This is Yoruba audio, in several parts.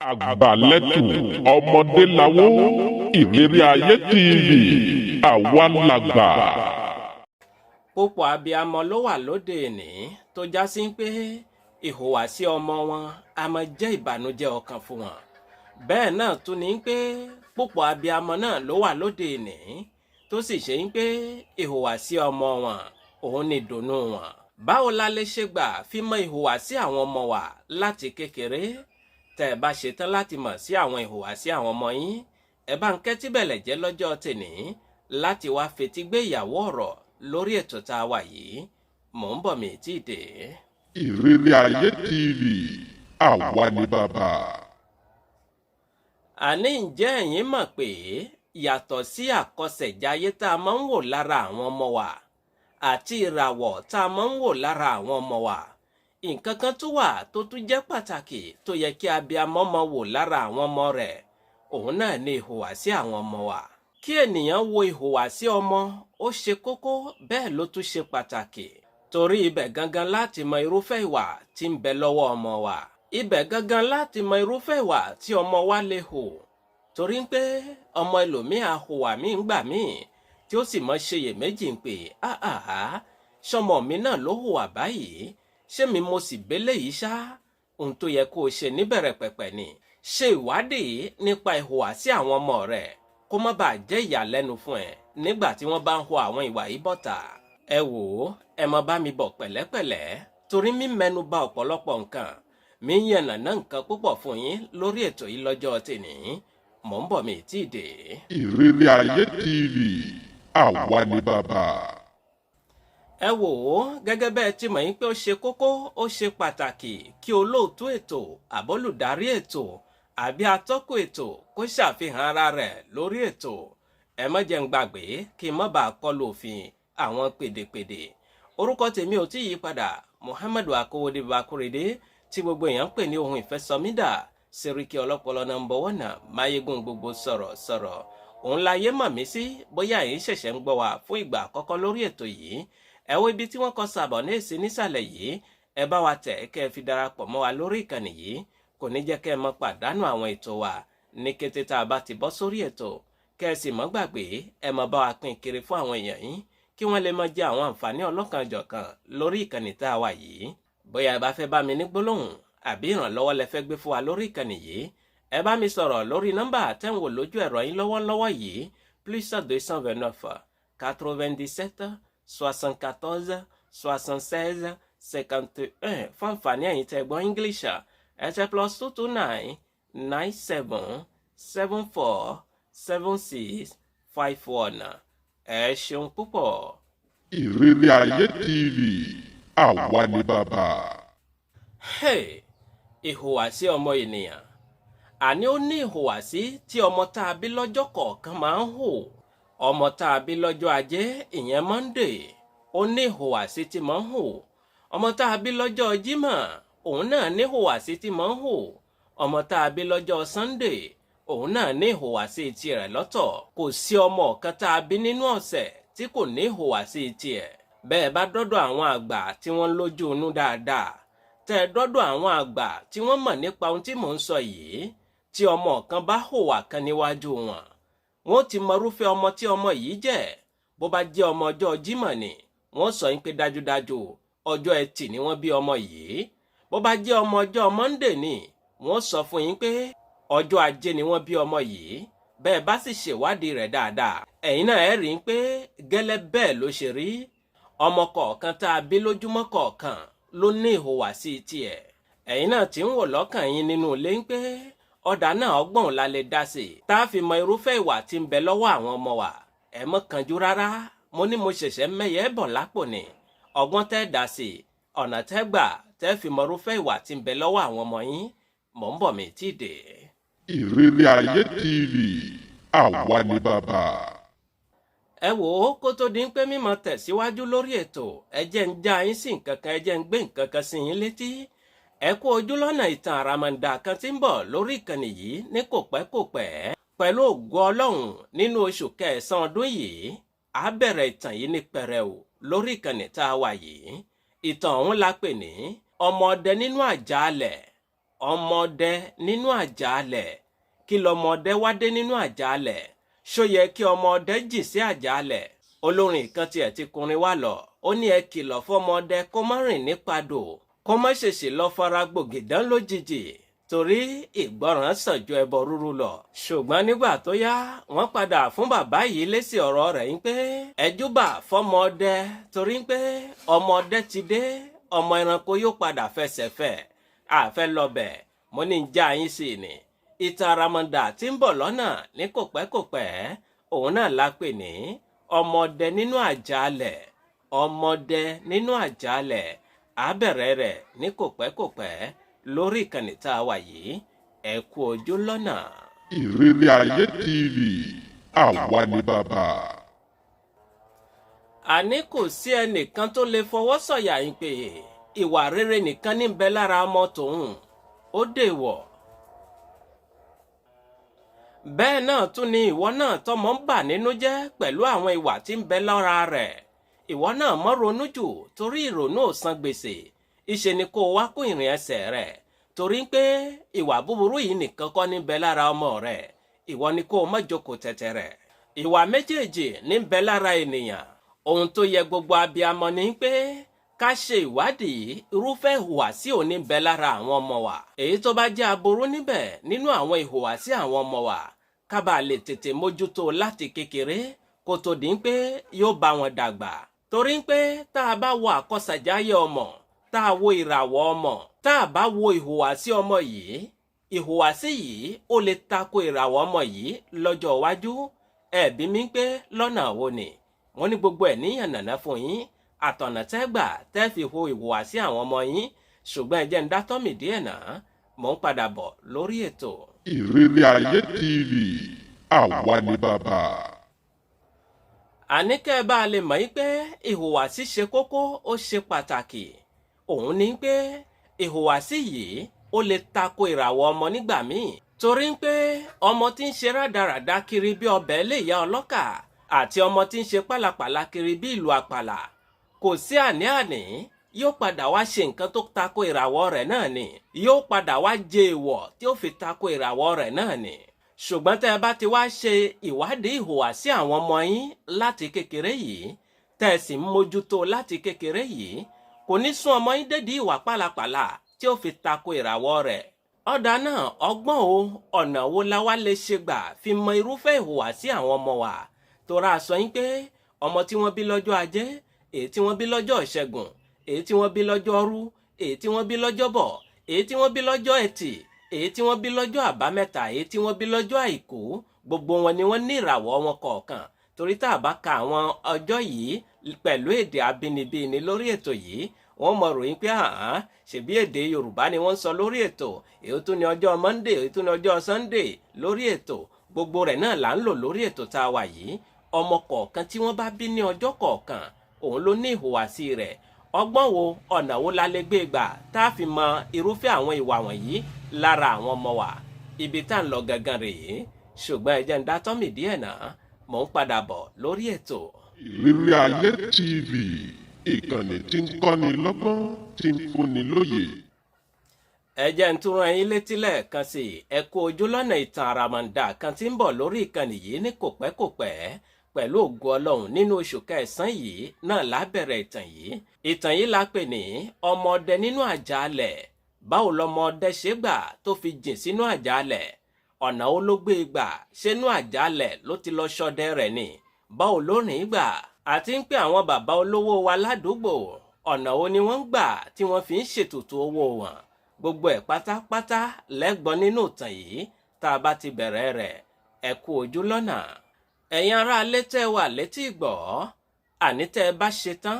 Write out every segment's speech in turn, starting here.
Àgbàlẹ́tù ọmọdé lawó. Ìrírí Ayé TV, àwa làgbà. Púpọ̀ abiyamọ ló wà lóde òní tó já sí pé ìhùwàsí ọmọ wọn a máa jẹ́ ìbànújẹ́ ọkàn fún wọn. Bẹ́ẹ̀ náà tún ní pé púpọ̀ abiyamọ náà ló wà lóde òní tó sì ṣe ń pé ìhùwàsí ọmọ wọn òun ni ìdùnnú wọn. Báwo la lè ṣe gbà fi mọ ìhùwàsí àwọn ọmọ wa láti kékeré? Tẹ́ ẹ bá ṣetán láti mọ̀ sí àwọn ìhùwàsí àwọn ọmọ yín, ẹ bá ń kẹ́tí bẹ̀lẹ̀ jẹ́ lọ́jọ́ tèní láti wá fetí gbé ìyàwó ọ̀rọ̀ lórí ètò tá a wà yìí. Mò ń bọ̀, mi tí ì dé. Ìrírí Ayé TV, àwa ni bàbá. Àní ǹjẹ́ ẹ̀yin mọ̀ pé yàtọ̀ sí àkọsẹ̀jayé tá a máa ń wò lára àwọn ọmọ wa àti ìràwọ̀ tá a máa ń wò lára àwọn ọmọ wa, nǹkan kan tó wà tó tún jẹ́ pàtàkì tó yẹ kí abiyamọ máa wò lára àwọn ọmọ rẹ̀? Òun náà ni ìhùwàsí àwọn ọmọ wa. Kí ènìyàn wo ìhùwàsí ọmọ, ó ṣe kókó, bẹ́ẹ̀ ló tún ṣe pàtàkì, torí ibẹ̀ gangan láti mọ irúfẹ́ ìwà tí ń bẹ lọ́wọ́ ọmọ wa, ibẹ̀ gangan láti mọ irúfẹ́ ìwà tí ọmọ wa lè hù, torí pé ọmọ ẹlòmíì á hùwà míì ń gbà míì tí ó sì mọ ṣeyèméjì ń pè áhàhá, ṣọmọ mi náà ló hùwà báyìí? Ṣé mi mo sì bélé yìí ṣá? Ohun tó yẹ kó o ṣe níbẹ̀rẹ̀ pẹ̀pẹ̀ ni ṣe ìwádìí nípa ìhùwàsí àwọn ọmọ rẹ̀, kó má bàa jẹ́ ìyàlẹ́nu fún ẹ nígbà tí wọ́n bá ń hu àwọn ìwà yìí bọ̀tà. Ẹ wò ó, ẹ mọ bá mi bọ̀ pẹ̀lẹ́pẹ̀lẹ́, torí mi mẹ́nu bà ọ̀pọ̀lọpọ̀ nǹkan, mi ń yànnàná nǹkan púpọ̀ fún yín lórí ètò yìí lọ́jọ́ tèní. Mò ń bọ̀, mi tí ì dé. Ìrírí Ayé TV, àwa ni bàbá. Ẹ wò ó, gẹ́gẹ́ bẹ́ẹ̀ ti mọ̀ yín pé ó ṣe kókó, ó ṣe pàtàkì kí olóòtú ètò, àbólùdarí ètò àbí atọ́kùn ètò kó ṣàfihàn ara rẹ̀ lórí ètò. Ẹ má jẹ́ ń gbàgbé kí n má bàa kọlu òfin àwọn pèdèpèdè. Orúkọ tèmi ò tí yí padà, Muhammadu Akówódé Bakurede, tí gbogbo èèyàn ń pè ní ohun ìfẹsọmídà Sẹ́ríkì ọlọ́pọlọ number one, máyégún gbogbo sọ̀rọ̀ sọ̀rọ̀. Òun láyé mọ̀ mí sí. Bóyá ẹ̀yin ṣẹ̀ṣẹ̀ ń gbọ́ wá fún ìgbà àkọ́kọ́ lórí ètò yìí, ẹ wo ibi tí wọ́n kọ sàbọ̀ ní èsì nísàlẹ̀ yìí, ẹ bá wa tẹ̀ kẹ́ ẹ fi darapọ̀ mọ́ wa lórí ìkànnì yìí. Kò ní jẹ́ kẹ́ ẹ mọ́ pàdánù àwọn ètò wa ní kété tá a bá ti bọ́ sórí ètò. Kẹ́ ẹ sì mọ́ gbàgbé, ẹ mọ́ bá wa pín kiri fún àwọn èèyàn yín kí wọ́n lè máa jẹ àwọn àǹfààní ọlọ́kanjọ̀kan lórí ìkànnì tá a wà yìí. Bóyá ẹ bá fẹ́ bá mi ní gbólóhùn àbí ìrànlọ́wọ́ lẹ fẹ́ gbé fún wa lórí ìkànnì yìí, ẹ bá mi sọ̀rọ̀ lórí nọ́mbà tẹ́ ń wò lójú ẹ̀rọ yín lọ́wọ́lọ́wọ́ yìí, +229 97 74 76 51. Fún àǹfààní ẹ̀yin tẹ́ gbọ́ English, ẹ tẹ +229 97 74 76 51. Ẹ ṣeun púpọ̀. Ìrírí Ayé TV, àwa ni bàbá. Hey, ìhùwàsí ọmọ ènìyàn. Àní ó ní ìhùwàsí tí ọmọ tá a bí lọ́jọ́ kọ̀ọ̀kan máa ń hù. Ọmọ tá a bí lọ́jọ́ Ajé, ìyẹn Monday, ó ní ìhùwàsí tí máa ń hù. Ọmọ tá a bí lọ́jọ́ Jímọ̀, òun náà ní ìhùwàsí tí máa ń hù. Ọmọ tá a bí lọ́jọ́ Sunday, òun náà ní ìhùwàsí tirẹ̀ lọ́tọ̀. Kò sí ọmọ kan tá a bí nínú ọ̀sẹ̀ tí kò ní ìhùwàsí tiẹ̀. Bẹ́ẹ̀ bá dọ́dọ̀ àwọn àgbà tí wọ́n lójú inú dáadáa, tẹ́ ẹ dọ́dọ̀ àwọn àgbà tí wọ́n mọ̀ nípa ohun tí mò ń sọ yìí, tí ọmọ kan bá hùwà kan níwájú wọn, wọ́n ti mọ irúfẹ́ ọmọ tí ọmọ yìí jẹ́. Bó bá jẹ́ ọmọ ọjọ́ Jímọ̀ ni, wọ́n sọ yín pé dájúdájú ọjọ́ Ẹtì ni wọ́n bí ọmọ yìí. Bó bá jẹ́ ọmọ ọjọ́ Monday ni, wọ́n sọ fún yín pé ọjọ́ Ajé ni wọ́n bí ọmọ yìí. Bẹ́ẹ̀ bá sì ṣèwádìí rẹ̀ dáadáa, ẹ̀yin náà ẹ̀ rí i pé gẹ́lẹ́ bẹ́ẹ̀ ló ṣe rí. Ọmọ kọ̀ọ̀kan tá a bí lójúmọ́ kọ̀ọ̀kan ló ní ìhùwàsí tiẹ̀. Ẹ̀yin náà tí ń wò lọ́kàn yín nínú ilé ń pé ọ̀dà náà, ọgbọ̀n la lè dá sí i tá a fi mọ irúfẹ́ ìwà tí ń bẹ lọ́wọ́ àwọn ọmọ wa? Ẹ mọ́ kanjú rárá. Mo ní mo ṣẹ̀ṣẹ̀ mẹ́yẹ bọ̀ lápò ni. Ọgbọ́n tẹ́ dá sí i, ọ̀nà tẹ́ gbà tẹ́ fi mọ irúfẹ́ ìwà tí ń bẹ lọ́wọ́ àwọn ọmọ yín, mò ń bọ̀, mi tí ì dé. Ìrírí Ayé TV, àwa ni bàbá. Ẹ wò ó, kó tó di pé mímọ tẹ̀síwájú lórí ètò, ẹ jẹ́ ń já yín sí nǹkan kan, ẹ jẹ́ ń gbé nǹkan kan sí yín létí. Ẹ kú ojúlọ́nà ìtàn àràmàǹdà kan tí ń bọ̀ lórí ìkànnì yìí ní kò pẹ́ kò pẹ́. Pẹ̀lú ògo Ọlọ́run, nínú oṣù kẹsàn-án ọdún yìí, á bẹ̀rẹ̀ ìtàn yìí ní pẹrẹu lórí ìkànnì tá a wà yìí. Ìtàn ọ̀hún la pè ní Ọmọ Ọdẹ Nínú Àjàalẹ̀. Ọmọdé nínú àjàalẹ̀. Kí lọmọdé wá dé nínú àjàalẹ̀? Ṣó yẹ kí ọmọdé jì sí àjàalẹ̀? Olórin kan tiẹ̀ ti kọrin wá lọ, ó ní ẹ kìlọ̀ fọmọdé kó má rìn nípadò, kó má ṣèṣì lọ fara gbògìdán lójijì, torí ìgbọràn sàn ju ẹbọ rúrú lọ. Ṣùgbọ́n nígbà tó yá, wọ́n padà fún bàbá yìí lésì ọ̀rọ̀ rẹ̀ ń pé ẹjúbà fọmọdé, torí pé ọmọdé ti dé, ọmọ ẹranko yóò padà fẹsẹ̀ fẹ̀. Àfẹ́ lọ́bẹ̀ mo ní já yín sí ni. Ìtàn àràmàǹdà tí ń bọ̀ lọ́nà ní kòpẹ́kòpẹ́, òun náà la pè ní Ọmọdé nínú àjàalẹ̀. Ọmọdé nínú àjàalẹ̀, àbẹ̀rẹ̀ rẹ̀ ní kòpẹ́kòpẹ́ lórí ìkànnì tá a wà yìí. Ẹ kú ojú lọ́nà. Ìrírí Ayé TV, àwa ni bàbá. Àní kò sí ẹnìkan tó lè fọwọ́ sọ̀yà yín pé ìwà rere nìkan ní bẹ lára ọmọ tòun, ó dèwọ̀. Bẹ́ẹ̀ náà tún ni ìwọ náà tọmọ ń bà nínú jẹ́ pẹ̀lú àwọn ìwà tí ń bẹ lára rẹ̀, ìwọ náà mọ́ ronú jù, torí ìrònú ò san gbèsè. Ìṣe ni kó o wá kó ìrìn ẹsẹ̀ rẹ̀, torí pé ìwà búburú yìí nìkan kọ́ ní bẹ lára ọmọ rẹ̀. Ìwọ ni kó o má jókòó tẹ̀tẹ̀ rẹ̀. Ìwà méjèèjì ní bẹ lára ènìyàn. Ohun tó yẹ gbogbo abiyamọ ni pé ká ṣe ìwádìí irúfẹ́ ìhùwàsí òní bẹ lára àwọn ọmọ wa, èyí tó bá jẹ́ aburú níbẹ̀ nínú àwọn ìhùwàsí àwọn ọmọ wa, ká bàa lè tètè mójútó láti kékeré kó tó di pé yóò bá wọn dàgbà. Torí pé tá a bá wo àkọsàjáyé ọmọ, tá a wo ìràwọ̀ ọmọ, tá a bá wo ìhùwàsí ọmọ yìí, ìhùwàsí yìí ó lè tako ìràwọ̀ ọmọ yìí lọ́jọ́ iwájú. Ẹ̀bí mi pé lọ́nà wo ni? Wọ́n ní gbogbo ẹ̀ níyànnàná fún yín, àtọ̀nà tẹ́gbà tẹ́ fi ho ìhùwàsí àwọn ọmọ yín. Ṣùgbọ́n ẹ jẹ́ ń dá tọ́mì díẹ̀ náà, mò ń padà bọ̀ lórí ètò. Ìrírí Ayé TV, àwa ni bàbá. Àní kẹ́ ẹ bá lè mọ̀ yín pé ìhùwàsí ṣe kókó, ó ṣe pàtàkì. Òun ni pé ìhùwàsí yìí ó lè tako ìràwọ̀ ọmọ nígbà míì, torí pé ọmọ tí ń ṣe rádaràda kiri bí ọbẹ̀ lè ya ọlọ́kà, àti ọmọ tí ń ṣe pálapàla kiri bí ìlú àpàlà, kò sí àní-àní, yóò padà wá ṣe nǹkan tó tako ìràwọ̀ rẹ̀ náà ni. Yóò padà wá jẹ èèwọ̀ tí ó fi tako ìràwọ̀ rẹ̀ náà ni. Ṣùgbọ́n tẹ́ ẹ bá ti wá ṣe ìwádìí ìhùwàsí àwọn ọmọ yín láti kékeré yìí, tẹ́ ẹ sì ń mójútó láti kékeré yìí, kò ní sún ọmọ yín dédìí ìwà pálapàla tí ó fi tako ìràwọ̀ rẹ̀. Ọ̀dà náà, ọgbọ́n o, ọ̀nà wo la wá lè ṣe gbà fi mọ irúfẹ́ ìhùwàsí àwọn ọmọ wa? Torá sọ yín pé ọmọ tí wọ́n bí lọ́jọ́ Ajé, èyí tí wọ́n bí lọ́jọ́ Ìṣẹ́gun, èyí tí wọ́n bí lọ́jọ́ Ọrú, èyí tí wọ́n bí lọ́jọ́bọ̀, èyí tí wọ́n bí lọ́jọ́ Ẹtì, èyí tí wọ́n bí lọ́jọ́ Àbámẹ́ta, èyí tí wọ́n bí lọ́jọ́ Àìkú, gbogbo wọn ni wọ́n ní ìràwọ̀ wọn kọ̀ọ̀kan. Torí tá a bá ka àwọn ọjọ́ yìí pẹ̀lú èdè abínibí ni lórí ètò yìí, wọ́n mọ̀ ròyìn pé àhán, ṣèbí èdè Yorùbá ni wọ́n ń sọ lórí ètò, èyí tó ní ọjọ́ Monday, èyí tó ní ọjọ́ Sunday lórí ètò, gbogbo rẹ̀ náà là ń lò lórí ètò tá a wà yìí. Ọmọ kọ̀ọ̀kan tí wọ́n bá bí ní ọjọ́ kọ̀ọ̀kan, òun ló ní ìhùwàsí rẹ̀. Ọgbọ́n wo, ọ̀nà wo la lè gbé gbà tá a fi mọ irúfẹ́ àwọn ìwà wọ̀nyí lára àwọn ọmọ wa? Ibi tá à ń lọ gangan rèé. Ṣùgbọ́n ẹ jẹ́ ń dá tọ́mì díẹ̀ náà, mò ń padà bọ̀ lórí ètò. Ìrírí Ayé TV, ìkànnì tí ń kọ́ni lọ́gbọ́n, tí ń fúnni lóye. Ẹ jẹ́ ń tún rán yín létí lẹ́ẹ̀kan sí i, ẹ kú ojú lọ́nà ìtàn àràmàǹdà kan tí ń bọ̀ lórí ìkànnì yìí ní kòpẹ́kòpẹ́. Pẹ̀lú ògo Ọlọ́run, nínú oṣù kẹsàn-án yìí náà lábẹ̀rẹ̀ ìtàn yìí. Ìtàn yìí la pè ní Ọmọdé nínú àjàalẹ̀. Báwo lọmọdé ṣe gbà tó fi jìn sínú àjàalẹ̀? Ọ̀nà wo ló gbé gbà? Ṣénú àjàalẹ̀ ló ti lọ ṣọdẹ rẹ̀ ni? Báwo ló rìn gbà? Àti ń pé àwọn bàbá olówó wa ládùúgbò, ọ̀nà wo ni wọ́n ń gbà tí wọ́n fi ń ṣètùtù owó wọn? Gbogbo ẹ̀ pátápátá lẹ́gbọ́n nínú ìtàn yìí tá a bá ti bẹ̀rẹ̀ rẹ̀. Ẹ kú ojú lọ́nà. Ẹ̀yin ará ilé tẹ́ wà létí ìgbọ́, àní tẹ́ ẹ bá ṣe tán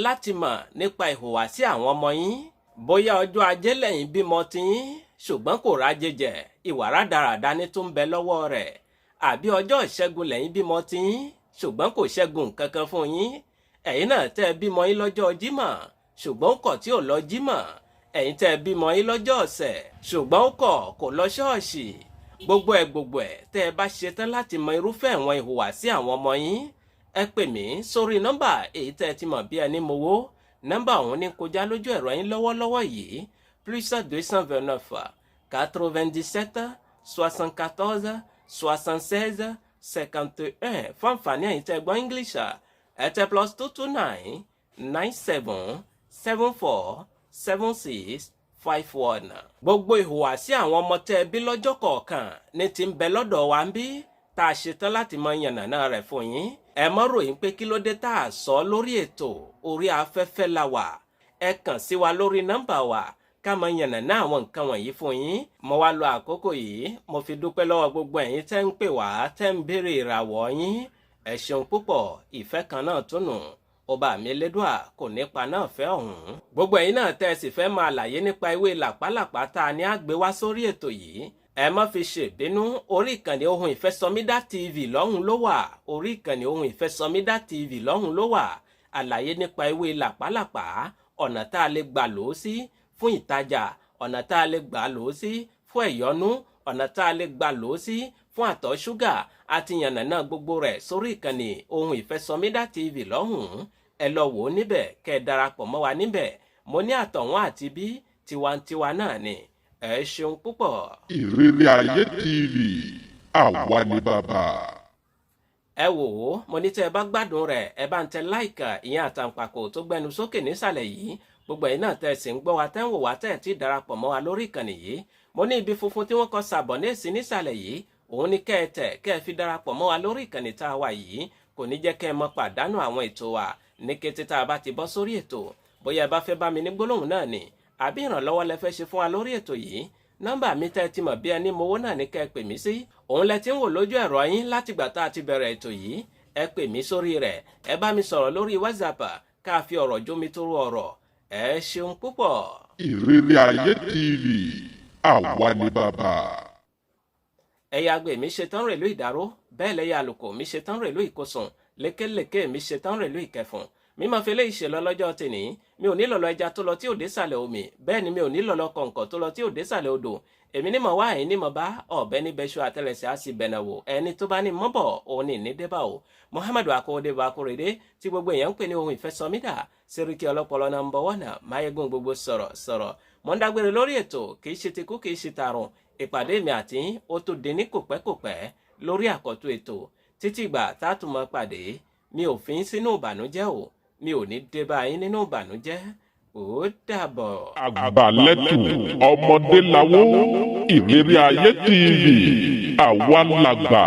láti mọ̀ nípa ìhùwàsí àwọn ọmọ yín, bóyá ọjọ́ Ajé lẹ́yìn bímọ tiyín, ṣùgbọ́n kò rájẹ jẹ, ìwà rádaràda ní tó ń bẹ lọ́wọ́ rẹ̀, àbí ọjọ́ Ìṣẹ́gun lẹ́yìn bímọ tiyín, ṣùgbọ́n kò ṣẹ́gun kankan fún yín, ẹ̀yin náà tẹ́ ẹ bímọ yín lọ́jọ́ Jímọ̀, ṣùgbọ́n ó kọ̀ tí ò lọ Jímọ̀, ẹ̀yin tẹ́ ẹ bímọ yín lọ́jọ́ ọ̀sẹ̀, ṣùgbọ́n ó kọ̀ kò lọ ṣọ́ọ̀ṣì, gbogbo ẹ̀ tẹ́ ẹ bá ṣetán láti mọ irúfẹ́ àwọn ìhùwàsí àwọn ọmọ yín, ẹ pè mí sórí nọ́mbà èyí tẹ́ ẹ ti mọ̀ bí ẹni mowó. Nọ́mbà ọ̀hún ní kọjá lójú ẹ̀rọ yín lọ́wọ́lọ́wọ́ yìí: +229. 97 74 76 51. Fún àǹfààní ẹ̀yin tẹ́ gbọ́ English, ẹ tẹ +229 97 74 76 51. Gbogbo ìhùwàsí àwọn ọmọ tẹ́ ẹ bí lọ́jọ́ kọ̀ọ̀kan ní ti ń bẹ lọ́dọ̀ wa ń bí tá a ṣetán láti mọ yànnàná rẹ̀ fún yín. Ẹ mọ́ ròyìn pé kí ló dé tá a sọ lórí ètò. Orí afẹ́fẹ́ la wà. Ẹ kàn sí wa lórí nọ́mbà wa ká mọ yànnàná àwọn nǹkan wọ̀nyí fún yín. Mo wá lo àkókò yìí, mo fi dúpẹ́ lọ́wọ́ gbogbo ẹ̀yin tẹ́ ń pè wá, tẹ́ ń béèrè ìràwọ̀ yín. Ẹ ṣeun púpọ̀. Ìfẹ́ kan náà tún nù, ọba mi Elédùà kò nípa náà fẹ́ ọ̀hún. Gbogbo ẹ̀yin náà tẹ́ ẹ sì fẹ́ máa àlàyé nípa ewé làpálàpá tá a ní àgbé wá sórí ètò yìí, ẹ má fi ṣèbínú. Orí ìkànnì Ohun Ìfẹ́sọmídà TV lọ́hùn ló wà. Orí ìkànnì Ohun Ìfẹ́sọmídà TV lọ́hùn ló wà. Àlàyé nípa ewé làpálàpá, ọ̀nà tá a lè gbà lò ó sí fún ìtajà, ọ̀nà tá a lè gbà lò ó sí fún ẹ̀yọ́nú, ọ̀nà tá a lè gbà lò ó sí fún àtọ̀ ṣúgà àti yànnàná gbogbo rẹ̀ sórí ìkànnì Ohun Ìfẹ́sọmídà TV lọ́hùn-ún. Ẹ lọ wò ó níbẹ̀, kẹ́ ẹ darapọ̀ mọ́ wa níbẹ̀. Mo ní àtọ̀wọ́n àti bí tiwantiwa náà ni. Ẹ ṣeun púpọ̀. Ìrírí Ayé TV, àwa ni bàbá. Ẹ wò ó, mo ní tẹ́ ẹ bá gbádùn rẹ̀, ẹ bá ń tẹ like, ìyẹn àtàǹpàkò tó gbẹnu sókè nísàlẹ̀ yìí. Gbogbo ẹ̀yin náà tẹ́ ẹ sì ń gbọ́ wa, tẹ́ ń wò wá, tẹ́ ẹ ti darapọ̀ mọ́ wa lórí ìkànnì yìí, mo ní ibi funfun tí wọ́n kọ s'abonner sí nísàlẹ̀ yìí, òun ní kẹ́ ẹ tẹ̀, kẹ́ ẹ fi darapọ̀ mọ́ wa lórí ìkànnì tá a wà yìí. Kò ní jẹ́ kẹ́ ẹ mọ pàdánù àwọn ètò wa ní kété tá a bá ti bọ́ sórí ètò. Bóyá ẹ bá fẹ́ bá mi ní gbólóhùn náà ni, àbí ìrànlọ́wọ́ lẹ fẹ́ ṣe fún wa lórí ètò yìí, nọ́mbà mi tẹ́ ẹ ti mọ̀ bí ẹni mowó náà ní kẹ́ ẹ pè mí sí. Òun lẹ ti ń wò lójú ẹ̀rọ yín látìgbà tá a ti bẹ̀rẹ̀ ètò yìí. Ẹ pè mí sórí rẹ̀, ẹ bá mi sọ̀rọ̀ lórí WhatsApp, ká fi ọ̀rọ̀ jómi tóró ọ̀rọ̀. Ẹ ṣeun púpọ̀. Ìrírí Ayé TV, àwa ni bàbá. Ẹ̀yà àgbè mi ṣetán rèlú ìdáró, bẹ́ẹ̀ lẹ́yà àlùkò mi ṣetán rèlú ìkosùn, lékelèké mi ṣetán rèlú ìkẹfùn. Mi máa fi eléyìí ṣe lọ lọ́jọ́ tèní. Mi ò ní lọ́lọ́ ẹja tó lọ tí ò dé sàlẹ̀ omi, bẹ́ẹ̀ ni mi ò ní lọ́lọ́ kọ̀ǹkọ̀ tó lọ tí ò dé sàlẹ̀ odò. Èmi ní mọ̀ wá, ẹ̀yin ní mọ̀ bá ọ̀bẹ níbẹ̀ ṣọ àtẹlẹsẹ̀ á sì bẹ̀nà wò. Ẹni tó bá ní mọ́bọ̀ òun ní ní débà o. Muhammadu Akóredé Akóredé tí gbogbo èèyàn ń pè ní Ohun Ìfẹ́sọmídà, Sẹ́ríkì ọlọ́pọlọ number one, máyégún gbogbo sọ̀rọ̀ sọ̀rọ̀. Mọ̀ ń dágbére lórí ètò. Kì í ṣe tikú, kì í ṣe tààrùn. Ìpàdé mi àti ó tó dín ní kòpẹ́kòpẹ́ lórí àkọ́tún ètò. Títí ìgbà tá a tún mọ́ pàdé, mi ò fi ń sínú ìbànújẹ́ o. Mi ò ní dé bá yín nínú ìbànújẹ́. Ó dàbọ̀. Àgbàlẹ́tù ọmọdé lawó. Ìrírí Ayé TV, àwa làgbà.